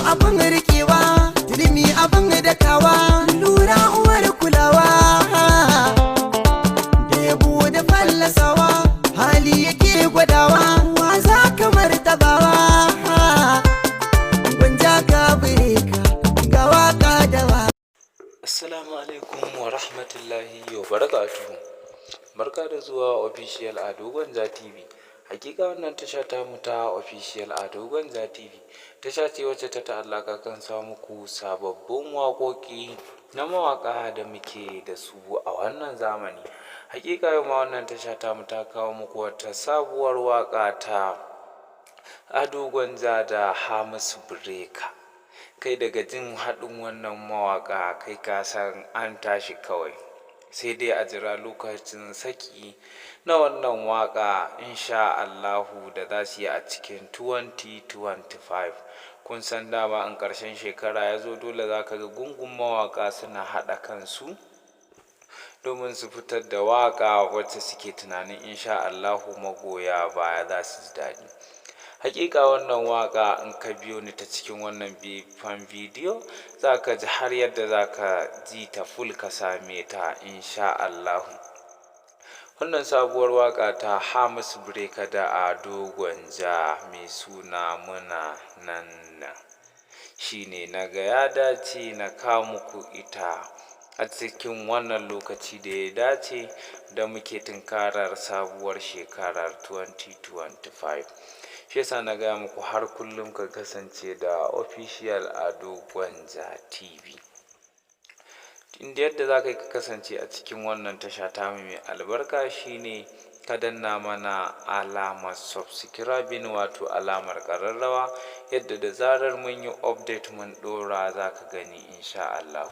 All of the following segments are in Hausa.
Abin rikewa, turmi abin dakawa, lura uwar kulawa, da yabo da fallasawa, hali yake gwadawa, wa za kamar tabawa. Gwanja ka bireka ga waka da wa. Assalamu alaikum wa rahmatullahi wa barakatuhu. Barka da zuwa Official Ado Gwanja TV. Hakika wannan tasha ta mu ta Official Ado Gwanja TV tasha ce wacce ta ta'allaka kan sa muku sababbin waƙoƙi na mawaƙa da muke da su a wannan zamani. Hakika yau ma wannan tasha ta mu ta kawo muku wata sabuwar waƙa ta Ado Gwanja da Hamisu Breaker. Kai daga jin haɗin wannan mawaƙa, kai ka san an tashi kawai, sai dai a jira lokacin saki na wannan waƙa, insha Allahu, da za su yi a cikin 2025. Kun san dama in ƙarshen shekara ya zo, dole za ka ga gungun mawaƙa suna haɗa kansu domin su fitar da waƙa wacce suke tunanin insha Allahu magoya baya za su ji daɗi. Hakika wannan waƙa, in ka biyo ni ta cikin wannan fan bidiyo, za ka ji har yadda za ka ji ta full ka same ta, insha Allahu. Wannan sabuwar waƙa ta Hamisu Breaker da Ado Gwanja mai suna "Muna Nan Nan" shine na ga ya dace na kawo muku ita a cikin wannan lokaci da ya dace da muke tunkarar sabuwar shekarar 2025. Shi yasa na gaya muku, har kullum ka kasance da Official Ado Gwanja TV. Inda yadda za ka yi ka kasance a cikin wannan tasha tamu mai albarka shine ka danna mana alamar subscribing, wato alamar ƙararrawa, yadda da zarar mun yi update, mun ɗora, za ka gani, insha Allah.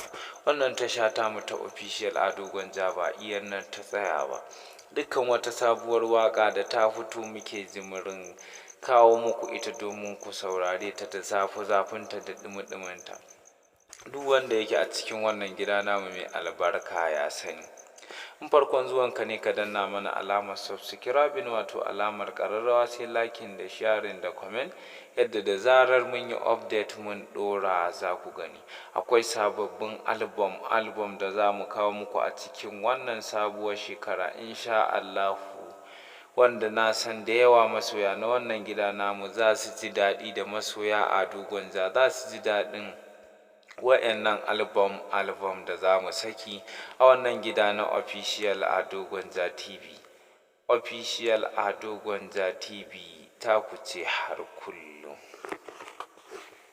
Wannan tasha tamu ta Official Ado Gwanja ba iya nan ta tsaya ba. Dukkan wata sabuwar waƙa da ta fito, muke jimirin kawo muku ita domin ku saurare ta da zafi zafinta da ɗumi-ɗuminta. Duk wanda yake a cikin wannan gida namu mai albarka ya sani, in farkon zuwanka ne, ka danna mana alamar subscribing, wato alamar ƙararrawa, sai liking da sharing da comment, yadda da zarar mun yi update, mun ɗora, za ku gani. Akwai sababbin album album da za mu kawo muku a cikin wannan sabuwar shekara, insha Allahu, wanda na san da yawa masoya na wannan gida namu za su ji daɗi, da masoya Ado Gwanja za su ji daɗin wa'annan album album da za mu saki a wannan gida na Official Ado Gwanja TV. Official Ado Gwanja TV ta ku ce har kullum.